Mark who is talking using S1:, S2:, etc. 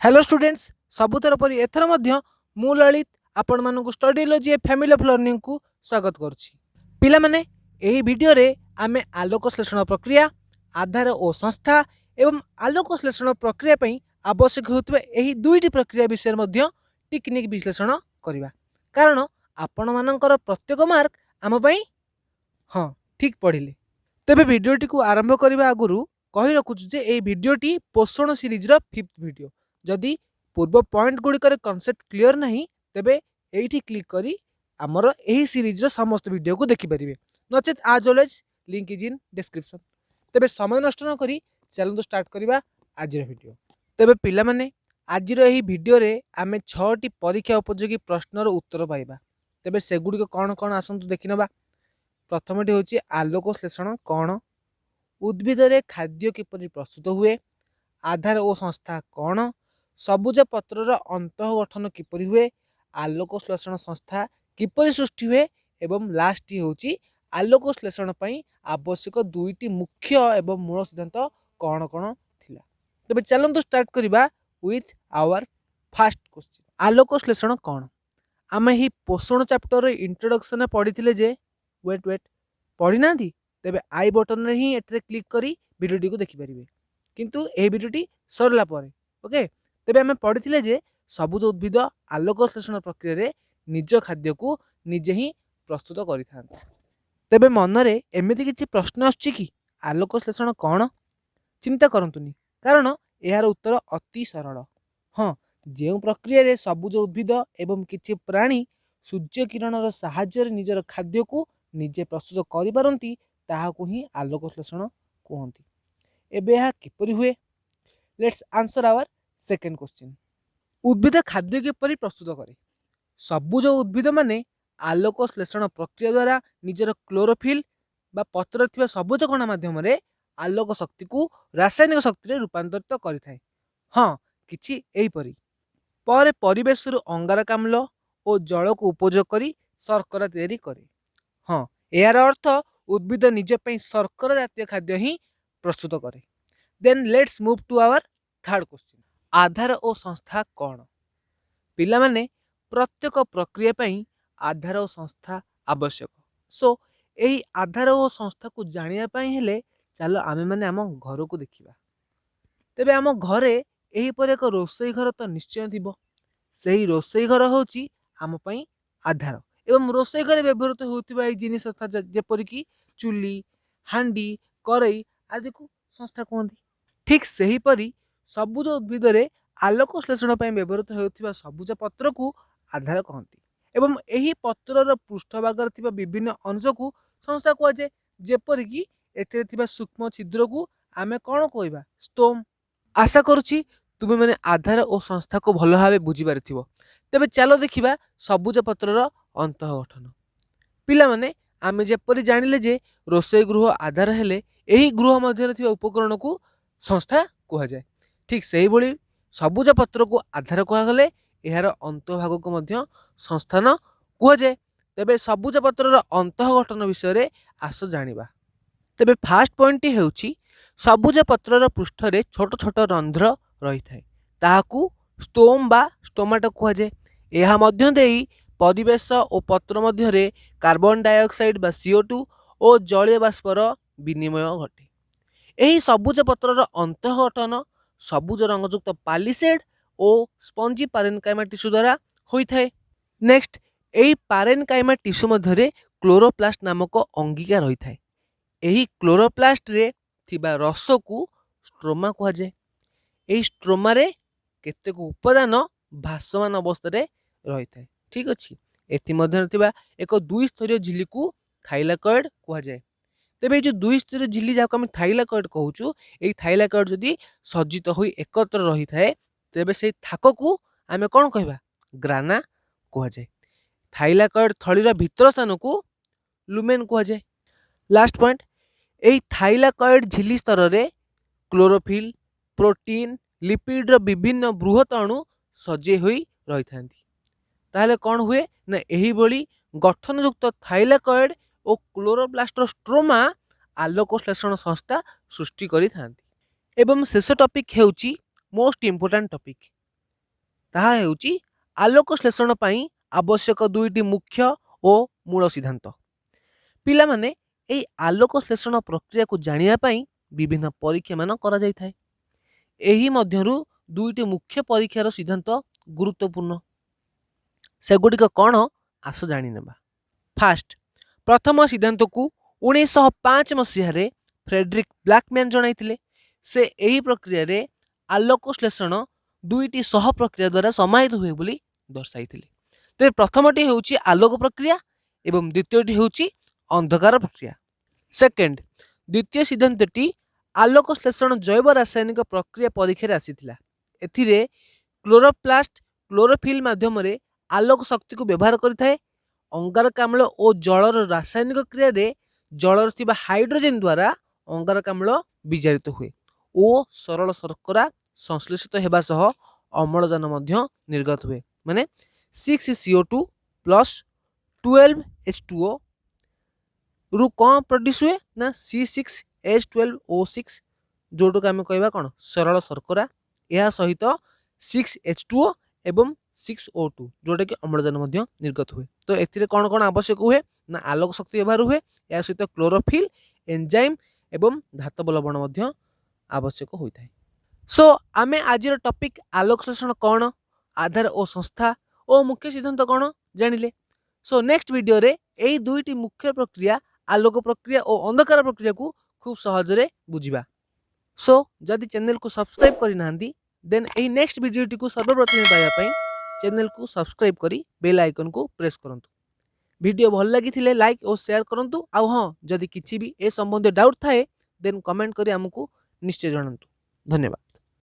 S1: Hello students, ସବୁଥର ପରି ଏଥର ମଧ୍ୟ ମୁଁ ଲଳିତ ଆପଣମାନଙ୍କୁ ଷ୍ଟଡିଲୋଜି ଏ ଫ୍ୟାମିଲି ଅଫ୍ ଲର୍ଣ୍ଣିଂକୁ ସ୍ୱାଗତ କରୁଛି। ପିଲାମାନେ, ଏହି ଭିଡ଼ିଓରେ ଆମେ ଆଲୋକ ଶ୍ଳେଷଣ ପ୍ରକ୍ରିୟା, ଆଧାର ଓ ସଂସ୍ଥା ଏବଂ ଆଲୋକ ଶ୍ଳେଷଣ ପ୍ରକ୍ରିୟା ପାଇଁ ଆବଶ୍ୟକ ହେଉଥିବା ଏହି ଦୁଇଟି ପ୍ରକ୍ରିୟା ବିଷୟରେ ମଧ୍ୟ ଟିକିନିଖି ବିଶ୍ଳେଷଣ କରିବା, କାରଣ ଆପଣମାନଙ୍କର ପ୍ରତ୍ୟେକ ମାର୍କ ଆମ ପାଇଁ। ହଁ, ଠିକ୍ ପଢ଼ିଲେ। ତେବେ ଭିଡ଼ିଓଟିକୁ ଆରମ୍ଭ କରିବା ଆଗରୁ କହି ରଖୁଛୁ ଯେ ଏହି ଭିଡ଼ିଓଟି ପୋଷଣ ସିରିଜ୍ର ଫିଫ୍ଥ ଭିଡ଼ିଓ। ଯଦି ପୂର୍ବ ପଏଣ୍ଟ ଗୁଡ଼ିକରେ କନସେପ୍ଟ କ୍ଲିଅର ନାହିଁ, ତେବେ ଏଇଠି କ୍ଲିକ୍ କରି ଆମର ଏହି ସିରିଜ୍ର ସମସ୍ତ ଭିଡ଼ିଓକୁ ଦେଖିପାରିବେ। ନଚେତ୍ as always, link is in description. ତେବେ ସମୟ ନଷ୍ଟ ନ କରି ଚାଲନ୍ତୁ ଷ୍ଟାର୍ଟ କରିବା ଆଜିର ଭିଡ଼ିଓ। ତେବେ ପିଲାମାନେ, ଆଜିର ଏହି ଭିଡ଼ିଓରେ ଆମେ ଛଅଟି ପରୀକ୍ଷା ଉପଯୋଗୀ ପ୍ରଶ୍ନର ଉତ୍ତର ପାଇବା। ତେବେ ସେଗୁଡ଼ିକ କ'ଣ କ'ଣ, ଆସନ୍ତୁ ଦେଖିନେବା। ପ୍ରଥମଟି ହେଉଛି, ଆଲୋକ ଶ୍ଳେଷଣ କ'ଣ? ଉଦ୍ଭିଦରେ ଖାଦ୍ୟ କିପରି ପ୍ରସ୍ତୁତ ହୁଏ? ଆଧାର ଓ ସଂସ୍ଥା କ'ଣ? ସବୁଜ ପତ୍ରର ଅନ୍ତଃଗଠନ କିପରି ହୁଏ? ଆଲୋକ ଶ୍ଳେଷଣ ସଂସ୍ଥା କିପରି ସୃଷ୍ଟି ହୁଏ? ଏବଂ ଲାଷ୍ଟଟି ହେଉଛି, ଆଲୋକ ଶ୍ଳେଷଣ ପାଇଁ ଆବଶ୍ୟକ ଦୁଇଟି ମୁଖ୍ୟ ଏବଂ ମୂଳ ସିଦ୍ଧାନ୍ତ କ'ଣ କ'ଣ ଥିଲା? ତେବେ ଚାଲନ୍ତୁ ଷ୍ଟାର୍ଟ କରିବା ୱିଥ୍ ଆୱାର ଫାଷ୍ଟ କ୍ୱେଶ୍ଚିନ୍। ଆଲୋକ ଶ୍ଳେଷଣ କ'ଣ? ଆମେ ଏହି ପୋଷଣ ଚାପ୍ଟରର ଇଣ୍ଟ୍ରୋଡକ୍ସନରେ ପଢ଼ିଥିଲେ ଯେ, ୱେଟ୍ ୱେଟ୍, ପଢ଼ିନାହାନ୍ତି? ତେବେ I ବଟନରେ ହିଁ ଏଠାରେ କ୍ଲିକ୍ କରି ଭିଡ଼ିଓଟିକୁ ଦେଖିପାରିବେ, କିନ୍ତୁ ଏହି ଭିଡ଼ିଓଟି ସରିଲା ପରେ। ଓକେ, ତେବେ ଆମେ ପଢ଼ିଥିଲେ ଯେ ସବୁଜ ଉଦ୍ଭିଦ ଆଲୋକ ଶ୍ଳେଷଣ ପ୍ରକ୍ରିୟାରେ ନିଜ ଖାଦ୍ୟକୁ ନିଜେ ହିଁ ପ୍ରସ୍ତୁତ କରିଥାନ୍ତି। ତେବେ ମନରେ ଏମିତି କିଛି ପ୍ରଶ୍ନ ଆସୁଛି କି, ଆଲୋକ ଶ୍ଳେଷଣ କ'ଣ? ଚିନ୍ତା କରନ୍ତୁନି, କାରଣ ଏହାର ଉତ୍ତର ଅତି ସରଳ। ହଁ, ଯେଉଁ ପ୍ରକ୍ରିୟାରେ ସବୁଜ ଉଦ୍ଭିଦ ଏବଂ କିଛି ପ୍ରାଣୀ ସୂର୍ଯ୍ୟ କିରଣର ସାହାଯ୍ୟରେ ନିଜର ଖାଦ୍ୟକୁ ନିଜେ ପ୍ରସ୍ତୁତ କରିପାରନ୍ତି, ତାହାକୁ ହିଁ ଆଲୋକ ଶ୍ଳେଷଣ କୁହନ୍ତି। ଏବେ ଏହା କିପରି ହୁଏ? Let's answer our second question. ଉଦ୍ଭିଦ ଖାଦ୍ୟ କିପରି ପ୍ରସ୍ତୁତ କରେ? ସବୁଜ ଉଦ୍ଭିଦମାନେ ଆଲୋକ ଶ୍ଳେଷଣ ପ୍ରକ୍ରିୟା ଦ୍ୱାରା ନିଜର କ୍ଲୋରୋଫିଲ୍ ବା ପତ୍ରରେ ଥିବା ସବୁଜ କଣା ମାଧ୍ୟମରେ ଆଲୋକ ଶକ୍ତିକୁ ରାସାୟନିକ ଶକ୍ତିରେ ରୂପାନ୍ତରିତ କରିଥାଏ। ହଁ, କିଛି ଏହିପରି। ପରେ ପରିବେଶରୁ ଅଙ୍ଗାରକାମ୍ଳ ଓ ଜଳକୁ ଉପଯୋଗ କରି ଶର୍କରା ତିଆରି କରେ। ହଁ, ଏହାର ଅର୍ଥ ଉଦ୍ଭିଦ ନିଜ ପାଇଁ ଶର୍କରା ଜାତୀୟ ଖାଦ୍ୟ ହିଁ ପ୍ରସ୍ତୁତ କରେ। Then let's move to our third question. ଆଧାର ଓ ସଂସ୍ଥା କ'ଣ? ପିଲାମାନେ, ପ୍ରତ୍ୟେକ ପ୍ରକ୍ରିୟା ପାଇଁ ଆଧାର ଓ ସଂସ୍ଥା ଆବଶ୍ୟକ। ସୋ ଏହି ଆଧାର ଓ ସଂସ୍ଥାକୁ ଜାଣିବା ପାଇଁ ହେଲେ ଚାଲ ଆମେମାନେ ଆମ ଘରକୁ ଦେଖିବା। ତେବେ ଆମ ଘରେ ଏହିପରି ଏକ ରୋଷେଇ ଘର ତ ନିଶ୍ଚୟ ଥିବ। ସେହି ରୋଷେଇ ଘର ହେଉଛି ଆମ ପାଇଁ ଆଧାର ଏବଂ ରୋଷେଇ ଘରେ ବ୍ୟବହୃତ ହେଉଥିବା ଏହି ଜିନିଷ, ଯେପରିକି ଚୁଲି, ହାଣ୍ଡି, କରେଇ ଆଦିକୁ ସଂସ୍ଥା କୁହନ୍ତି। ଠିକ୍ ସେହିପରି ସବୁଜ ଉଦ୍ଭିଦରେ ଆଲୋକ ଶ୍ଳେଷଣ ପାଇଁ ବ୍ୟବହୃତ ହେଉଥିବା ସବୁଜ ପତ୍ରକୁ ଆଧାର କହନ୍ତି ଏବଂ ଏହି ପତ୍ରର ପୃଷ୍ଠଭାଗରେ ଥିବା ବିଭିନ୍ନ ଅଂଶକୁ ସଂସ୍ଥା କୁହାଯାଏ। ଯେପରିକି ଏଥିରେ ଥିବା ସୂକ୍ଷ୍ମ ଛିଦ୍ରକୁ ଆମେ କ'ଣ କହିବା? ସ୍ତୋମ। ଆଶା କରୁଛି ତୁମେମାନେ ଆଧାର ଓ ସଂସ୍ଥାକୁ ଭଲ ଭାବେ ବୁଝିପାରିଥିବ। ତେବେ ଚାଲ ଦେଖିବା ସବୁଜ ପତ୍ରର ଅନ୍ତଃଗଠନ। ପିଲାମାନେ, ଆମେ ଯେପରି ଜାଣିଲେ ଯେ ରୋଷେଇ ଗୃହ ଆଧାର ହେଲେ ଏହି ଗୃହ ମଧ୍ୟରେ ଥିବା ଉପକରଣକୁ ସଂସ୍ଥା କୁହାଯାଏ, ଠିକ୍ ସେହିଭଳି ସବୁଜ ପତ୍ରକୁ ଆଧାର କୁହାଗଲେ ଏହାର ଅନ୍ତଃଭାଗକୁ ମଧ୍ୟ ସଂସ୍ଥାନ କୁହାଯାଏ। ତେବେ ସବୁଜ ପତ୍ରର ଅନ୍ତଃଗଠନ ବିଷୟରେ ଆସ ଜାଣିବା। ତେବେ ଫାଷ୍ଟ ପଏଣ୍ଟଟି ହେଉଛି, ସବୁଜ ପତ୍ରର ପୃଷ୍ଠରେ ଛୋଟ ଛୋଟ ରନ୍ଧ୍ର ରହିଥାଏ, ତାହାକୁ ସ୍ତୋମ ବା ଷ୍ଟୋମାଟା କୁହାଯାଏ। ଏହା ମଧ୍ୟ ଦେଇ ପରିବେଶ ଓ ପତ୍ର ମଧ୍ୟରେ କାର୍ବନ ଡାଇଅକ୍ସାଇଡ୍ ବା CO2 ଓ ଜଳୀୟ ବାଷ୍ପର ବିନିମୟ ଘଟେ। ଏହି ସବୁଜ ପତ୍ରର ଅନ୍ତଃଗଠନ ସବୁଜ ରଙ୍ଗଯୁକ୍ତ ପାଲିସେଡ୍ ଓ ସ୍ପଞ୍ଜି ପାରେନକାଇମା ଟିସ୍ୟୁ ଦ୍ୱାରା ହୋଇଥାଏ। ନେକ୍ସଟ, ଏହି ପାରେନକାଇମା ଟିସ୍ୟୁ ମଧ୍ୟରେ କ୍ଲୋରୋପ୍ଲାଷ୍ଟ ନାମକ ଅଙ୍ଗିକା ରହିଥାଏ। ଏହି କ୍ଲୋରୋପ୍ଲାଷ୍ଟରେ ଥିବା ରସକୁ ଷ୍ଟ୍ରୋମା କୁହାଯାଏ। ଏହି ଷ୍ଟ୍ରୋମାରେ କେତେକ ଉପାଦାନ ଭାସମାନ ଅବସ୍ଥାରେ ରହିଥାଏ। ଠିକ୍ ଅଛି, ଏଥିମଧ୍ୟରେ ଥିବା ଏକ ଦୁଇ ସ୍ତରୀୟ ଝିଲ୍ଲିକୁ ଥାଇଲାକଏଡ୍ କୁହାଯାଏ। ତେବେ ଏଇ ଯେଉଁ ଦୁଇ ସ୍ତରୀୟ ଝିଲ୍ଲି, ଯାହାକୁ ଆମେ ଥାଇଲାକଏଡ୍ କହୁଛୁ, ଏଇ ଥାଇଲାକଏଡ୍ ଯଦି ସଜ୍ଜିତ ହୋଇ ଏକତ୍ର ରହିଥାଏ, ତେବେ ସେଇ ଥାକକୁ ଆମେ କ'ଣ କହିବା? ଗ୍ରାନା କୁହାଯାଏ। ଥାଇଲାକଏଡ୍ ଥଳିର ଭିତର ସ୍ଥାନକୁ ଲୁମେନ୍ କୁହାଯାଏ। ଲାଷ୍ଟ ପଏଣ୍ଟ, ଏହି ଥାଇଲାକଏଡ୍ ଝିଲ୍ଲି ସ୍ତରରେ କ୍ଲୋରୋଫିଲ୍, ପ୍ରୋଟିନ୍, ଲିପିଡର ବିଭିନ୍ନ ବୃହତ ଅଣୁ ସଜେଇ ହୋଇ ରହିଥାନ୍ତି। ତାହେଲେ କ'ଣ ହୁଏ ନା, ଏହିଭଳି ଗଠନଯୁକ୍ତ ଥାଇଲାକଏଡ୍ ଓ କ୍ଲୋରୋପ୍ଲାଷ୍ଟର ଷ୍ଟ୍ରୋମା ଆଲୋକ ଶ୍ଳେଷଣ ସଂସ୍ଥା ସୃଷ୍ଟି କରିଥାନ୍ତି। ଏବଂ ଶେଷ ଟପିକ୍ ହେଉଛି ମୋଷ୍ଟ ଇମ୍ପୋର୍ଟାଣ୍ଟ ଟପିକ୍। ତାହା ହେଉଛି ଆଲୋକ ଶ୍ଳେଷଣ ପାଇଁ ଆବଶ୍ୟକ ଦୁଇଟି ମୁଖ୍ୟ ଓ ମୂଳ ସିଦ୍ଧାନ୍ତ। ପିଲାମାନେ, ଏହି ଆଲୋକ ଶ୍ଳେଷଣ ପ୍ରକ୍ରିୟାକୁ ଜାଣିବା ପାଇଁ ବିଭିନ୍ନ ପରୀକ୍ଷାମାନ କରାଯାଇଥାଏ। ଏହି ମଧ୍ୟରୁ ଦୁଇଟି ମୁଖ୍ୟ ପରୀକ୍ଷାର ସିଦ୍ଧାନ୍ତ ଗୁରୁତ୍ୱପୂର୍ଣ୍ଣ। ସେଗୁଡ଼ିକ କ'ଣ, ଆସ ଜାଣିନେବା। ଫାଷ୍ଟ, ପ୍ରଥମ ସିଦ୍ଧାନ୍ତକୁ 1905 ମସିହାରେ ଫ୍ରେଡରିକ୍ ବ୍ଲାକମ୍ୟାନ୍ ଜଣାଇଥିଲେ। ସେ ଏହି ପ୍ରକ୍ରିୟାରେ ଆଲୋକ ଶ୍ଳେଷଣ ଦୁଇଟି ସହ ପ୍ରକ୍ରିୟା ଦ୍ୱାରା ସମାହିତ ହୁଏ ବୋଲି ଦର୍ଶାଇଥିଲେ। ତେବେ ପ୍ରଥମଟି ହେଉଛି ଆଲୋକ ପ୍ରକ୍ରିୟା ଏବଂ ଦ୍ୱିତୀୟଟି ହେଉଛି ଅନ୍ଧକାର ପ୍ରକ୍ରିୟା। ସେକେଣ୍ଡ, ଦ୍ୱିତୀୟ ସିଦ୍ଧାନ୍ତଟି ଆଲୋକ ଶ୍ଳେଷଣ ଜୈବ ରାସାୟନିକ ପ୍ରକ୍ରିୟା ପରୀକ୍ଷାରେ ଆସିଥିଲା। ଏଥିରେ କ୍ଲୋରୋପ୍ଲାଷ୍ଟ କ୍ଲୋରୋଫିଲ୍ ମାଧ୍ୟମରେ ଆଲୋକ ଶକ୍ତିକୁ ବ୍ୟବହାର କରିଥାଏ। ଅଙ୍ଗାରକାମ୍ଳ ଓ ଜଳର ରାସାୟନିକ କ୍ରିୟାରେ ଜଳରେ ଥିବା ହାଇଡ୍ରୋଜେନ୍ ଦ୍ୱାରା ଅଙ୍ଗାରକାମ୍ଳ ବିଜାରିତ ହୁଏ ଓ ସରଳ ଶର୍କରା ସଂଶ୍ଳେଷିତ ହେବା ସହ ଅମ୍ଳଜାନ ମଧ୍ୟ ନିର୍ଗତ ହୁଏ। ମାନେ 6 CO2 plus 12 H2O ରୁ କ'ଣ ପ୍ରଡ୍ୟୁସ୍ ହୁଏ ନା C6H12O6, ଯେଉଁଟାକୁ ଆମେ କହିବା କ'ଣ, ସରଳ ଶର୍କରା। ଏହା ସହିତ 6 H2O ଏବଂ 6 O2, ଯେଉଁଟାକି ଅମ୍ଳଜାନ ମଧ୍ୟ ନିର୍ଗତ ହୁଏ। ତ ଏଥିରେ କ'ଣ କ'ଣ ଆବଶ୍ୟକ ହୁଏ ନା ଆଲୋକ ଶକ୍ତି ବ୍ୟବହାର ହୁଏ, ଏହା ସହିତ କ୍ଲୋରୋଫିଲ୍, ଏନ୍ଜାଇମ୍ ଏବଂ ଧାତବ ଲବଣ ମଧ୍ୟ ଆବଶ୍ୟକ ହୋଇଥାଏ। ସୋ ଆମେ ଆଜିର ଟପିକ୍ ଆଲୋକ ଶ୍ଳେଷଣ କ'ଣ, ଆଧାର ଓ ସଂସ୍ଥା ଓ ମୁଖ୍ୟ ସିଦ୍ଧାନ୍ତ କ'ଣ ଜାଣିଲେ। ସୋ ନେକ୍ସଟ ଭିଡ଼ିଓରେ ଏହି ଦୁଇଟି ମୁଖ୍ୟ ପ୍ରକ୍ରିୟା, ଆଲୋକ ପ୍ରକ୍ରିୟା ଓ ଅନ୍ଧକାର ପ୍ରକ୍ରିୟାକୁ ଖୁବ୍ ସହଜରେ ବୁଝିବା। ସୋ ଯଦି ଚ୍ୟାନେଲକୁ ସବସ୍କ୍ରାଇବ୍ କରିନାହାନ୍ତି, ଦେନ୍ ଏହି ନେକ୍ସଟ ଭିଡ଼ିଓଟିକୁ ସର୍ବପ୍ରଥମେ ପାଇବା ପାଇଁ ଚ୍ୟାନେଲକୁ ସବସ୍କ୍ରାଇବ୍ କରି ବେଲ୍ ଆଇକନ୍କୁ ପ୍ରେସ୍ କରନ୍ତୁ। ଭିଡ଼ିଓ ଭଲ ଲାଗିଥିଲେ ଲାଇକ୍ ଓ ସେୟାର କରନ୍ତୁ। ଆଉ ହଁ, ଯଦି କିଛି ବି ଏ ସମ୍ବନ୍ଧୀୟ ଡାଉଟ୍ ଥାଏ, ଦେନ୍ କମେଣ୍ଟ କରି ଆମକୁ ନିଶ୍ଚୟ ଜଣାନ୍ତୁ। ଧନ୍ୟବାଦ।